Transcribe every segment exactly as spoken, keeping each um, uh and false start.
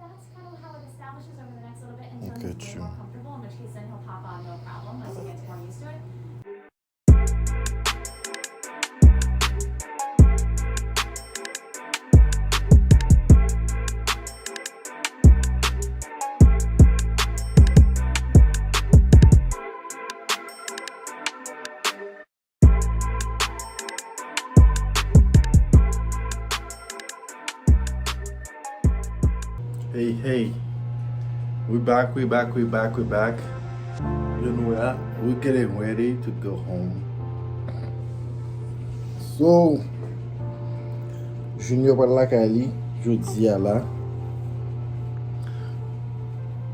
That's kind of how it establishes over the next little bit until he's a little more comfortable, in which case then he'll pop on no problem once he gets more used to it. Hey, hey. We back, we back, we back, we back. Jan nou wè a, we getting ready to go home. So, Junior pral lakay li jodi a la.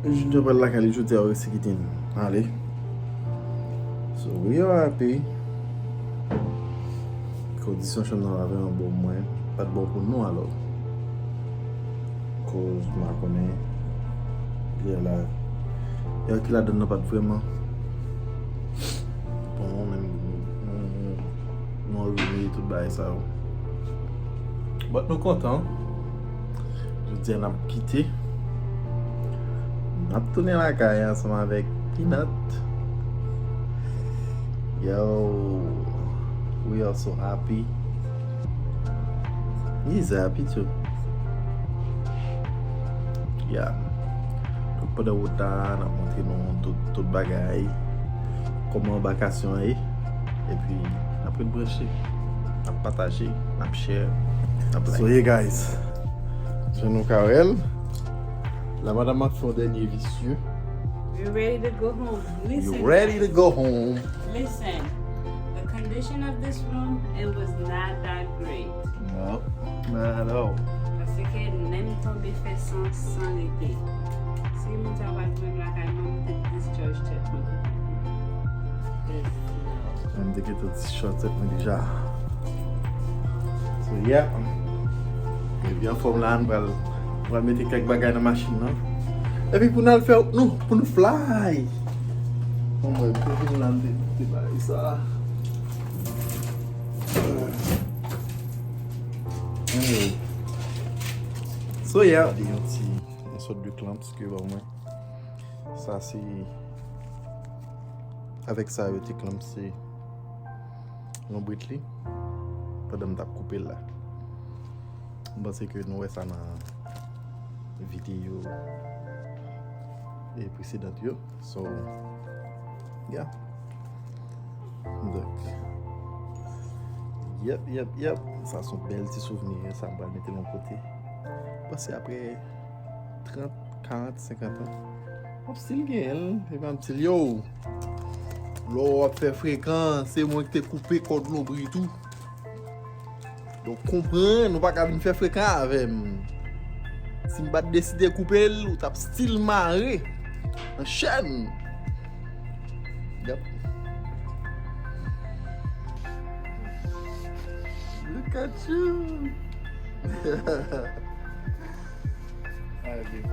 Junior pral lakay li jodi a, wi, se kite n ale. So, we are happy. Kondisyon chanm nan pa vrèman bon pou mwen. Pa t bon pou nou, alò. Koz m pa konnen. Lè la, lè ki ladann nan pa t vrèman bon, men nou, nou, nou, nou òganize tout bagay sa yo. But nou kontan. Jodi a n ap kite. N ap tounen lakay ansanm avèk Peanut. Yo, we are so happy. He's happy too. Yeah. Donk, pandan wout la, n ap montre nou tout, tout bagay. Kòman anbakasyon an ye. Epi, n ap ret branche. N ap pataje, n ap share, n ap like. So, yeah, guys. Jan nou ka wè l. La madanm ap fè yon dènye visye. We're ready to go home. Listen, you ready to guys. Go home. Listen, the condition of this room, it was not that great. No, not at all. Paske nen m tonbe fè san, san rete. Si moun sa pa t menm lakay mwen, m te discharge tèt mwen. Yes, no. Mwen te gentan discharge tèt mwen deja. So, yeah. Epi anfòm la, nou pral, nou pral mete kèk bagay nan machin nan. Epi pou n al fè wout nou, pou nou fly. Bon, mwen, pou nou la, m te, te bay sa. Anyway. So, yeah. Yon ti, yon sòt de clamps ke yo ban mwen. Sa se, avèk sa yo te clamps se lonbrit li pandan m t ap koupe l la. M panse ke nou wè sa nan videyo, e, presedan yo. So, yeah. Donk, yep, yep, yep. Sa se yon bèl ti souvni, sa m pral mete l yon kote. Panse apre trant, karant, senkant an, m ap still genyen l. Epi m ap still, yo, lè w ap fè frekan, se mwen ki te koupe kòd lonbrit ou. Donk, konprann, ou pa ka vin fè frekan avè m. Si m pa t deside koupe l, ou t ap still mare nan chèn. Yep. Look at you. Alright, babe.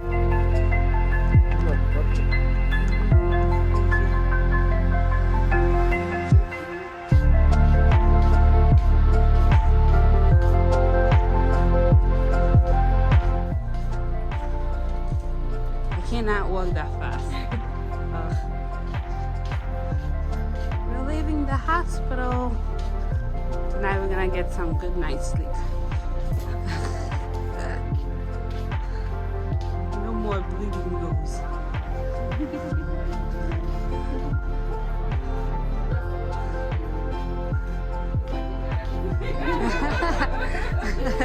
I cannot walk that fast. Ugh. We're leaving the hospital. Tonight we're gonna get some good night's sleep. No more bleeding nose.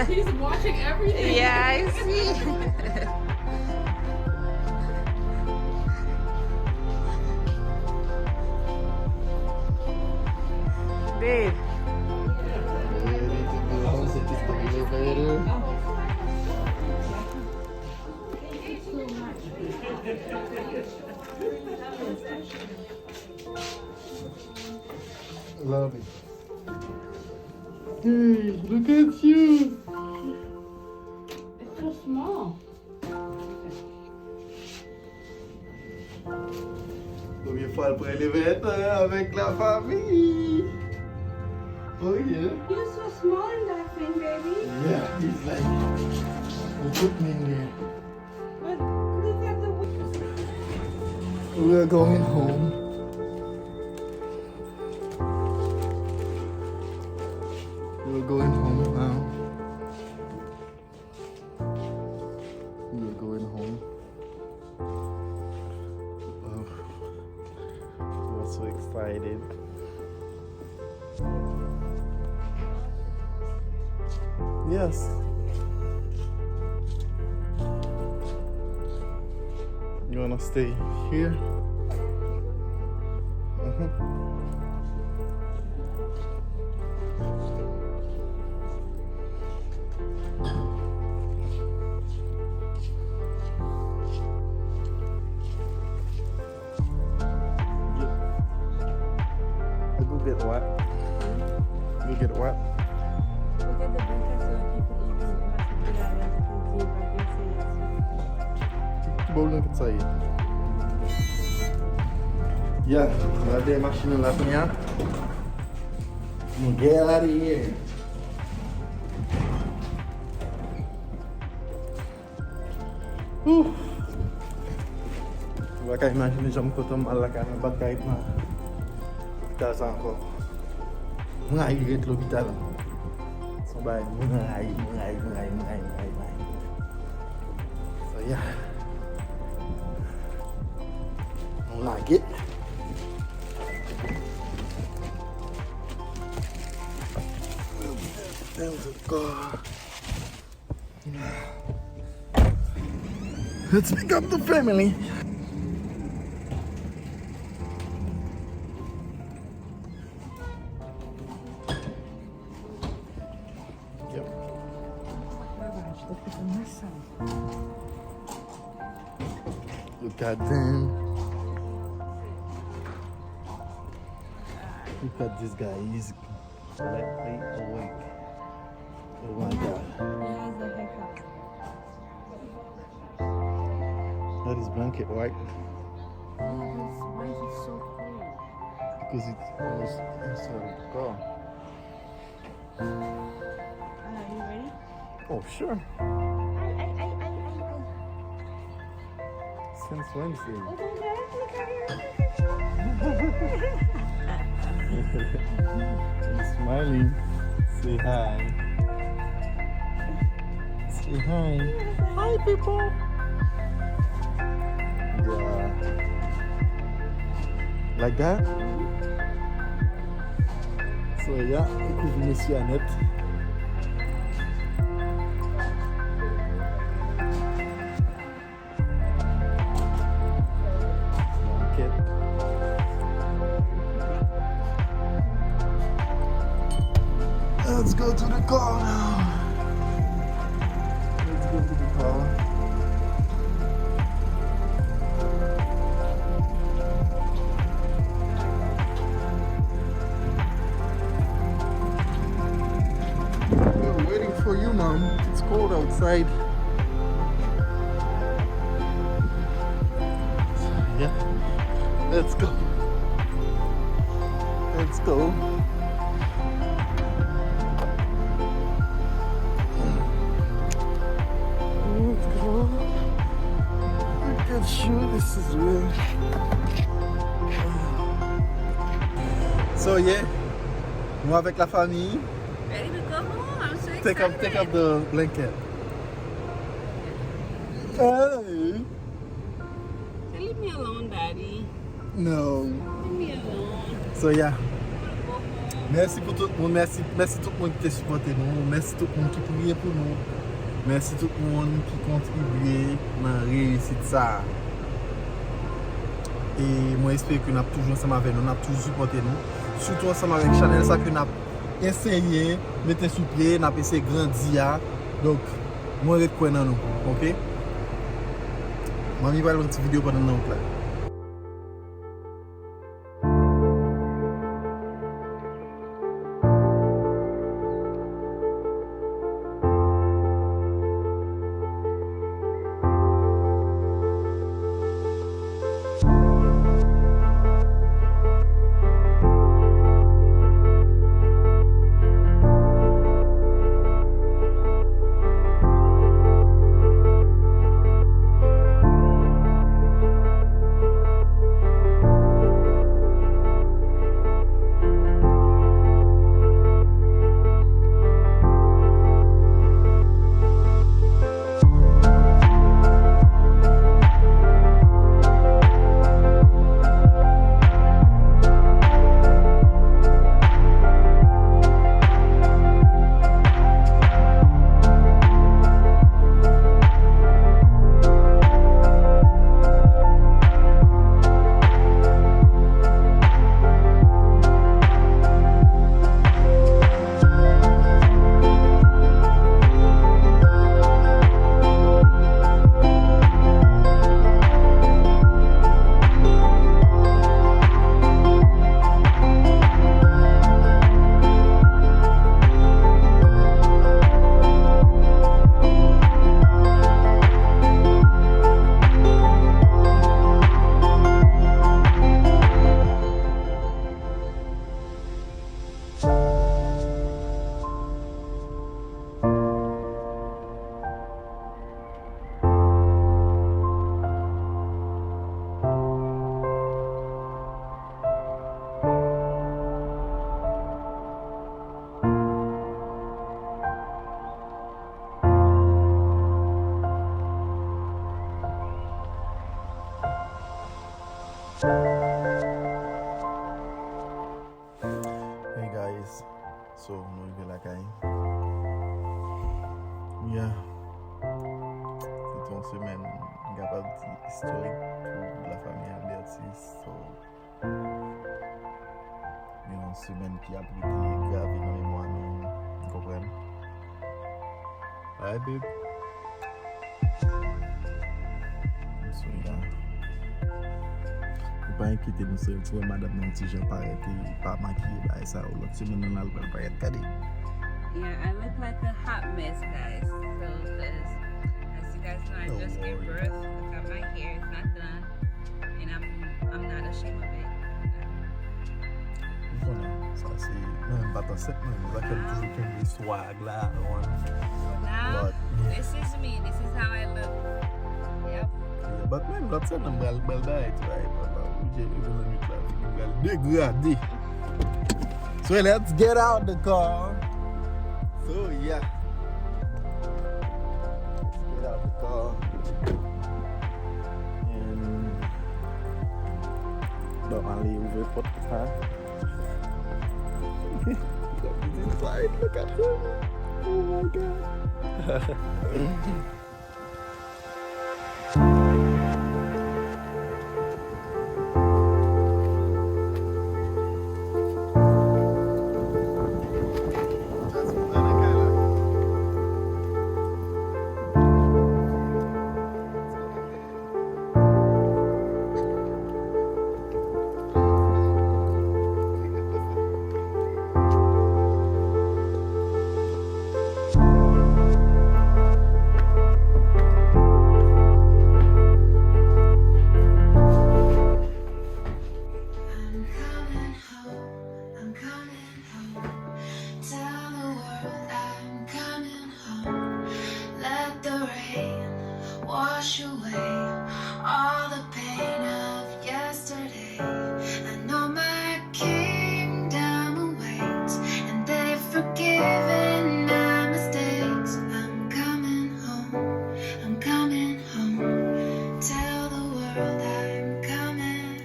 He's watching everything. Yeah, I see. Babe. Love it. Hey, look at you. It's so small. Premye fwa l pran elevator avèk la famille. Oh yeah. You're so small in that thing, baby. Yeah, he's like, you put me in there. We're going home. We're going home now. We're going home. Oh, I'm so excited. Yes. You wanna stay here? Mm-hmm. Go get what? Go get what? Ki bò blanket sa ye? Ya, nou al dèyè machin nan la kounye a. Nou dèyè la dèyè. Ou pa ka imajine jan m kontan m al lakay mwen, m pa t ka ret nan lopital sa ankò. Mwen rayi ret lopital. Se yon bagay mwen rayi, mwen rayi, mwen rayi, mwen rayi, mwen rayi, mwen rayi. So, yeah. Nou lage. There's a car. Let's pick up the family. Yep. Look at them. Look at this guy. He's completely awake. Oh my God. He has a haircut. That is blanket, right? Yeah, but why is it so cold? Because it's almost inside of the car. Are you ready? Oh, sure. Ay, ay, ay, ay, ay, ay. Since Wednesday. He's smiling. Say hi. Say hi. Hi, people. Yeah. Like that? So, yeah, li kouvri mesye a nèt. Let's go to the car now. Let's go to the car. We're waiting for you, Mom. It's cold outside. Yeah. Let's go. Let's go. Let's go. Look at you. This is real. So, yeah. Nou avèk la fanmi. Ready to go home. I'm so excited. Take up, take up the blanket. Hey. Leave me alone, Daddy. No. Leave me alone. So, yeah. I wanna go home. Mèsi pou tout moun, mèsi, mèsi tout moun ki te sipòte nou, mèsi tout moun ki priye pou nou, mèsi tout moun ki kontribye nan reyisit sa a. E mwen espere ke n ap toujou ansanm avè nou, n ap toujou sipòte nou, sitou ansanm avèk chanèl sa ke n ap eseye mete sou pye, n ap eseye grandi a. Donk, mwen ret kwè nan nou, oke? Manmi pral yon ti videyo pandan n nan wout la. Hey guys, so nou rive lakay. Yeah. Se te yon semèn, m kapab di, istorik pou la famille Albertis. So, gen yon semèn ki ap rete grave nan memwa nou, nou konprann? Alright, babe. M sou ya. Ou pa enkyete nou, se ou wè madanm nan ti jan parèt, li pa makiye, bagay sa yo. Lòt semèn nan, l al pral parèt, gade. Yeah, I look like a hot mess, guys. So, 'cause as you guys know, I just gave birth. Look at my hair, it's not done. And I'm, I'm not ashamed of it. M konnen, sa se, mwen menm m pa t ansent mwen, sa fè m toujou kenbe swag la, on. Now, this is me, this is how I look. Yep. Yeah, but menm lòt semèn m pral, pral bay, right? Pral oblije leve nan nwit la, figi m pral degrade. So let's get out the car. So yeah. Let's get out the car. And bon, ale ouvè pòt la. Look at this side, look at her. Oh my God. I'm coming home, I'm coming home. Tell the world I'm coming home. Let the rain wash away all the pain of yesterday. I know my kingdom awaits, and they've forgiven my mistakes. I'm coming home, I'm coming home. Tell the world I'm coming.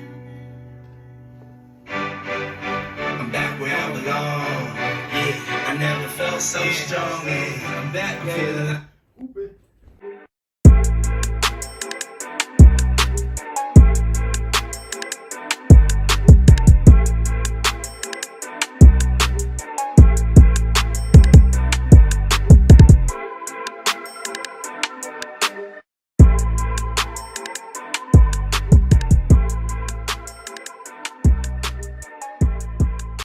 I'm back where I belong. Yeah, I never felt so strong. Yeah, I'm back, I'm feeling like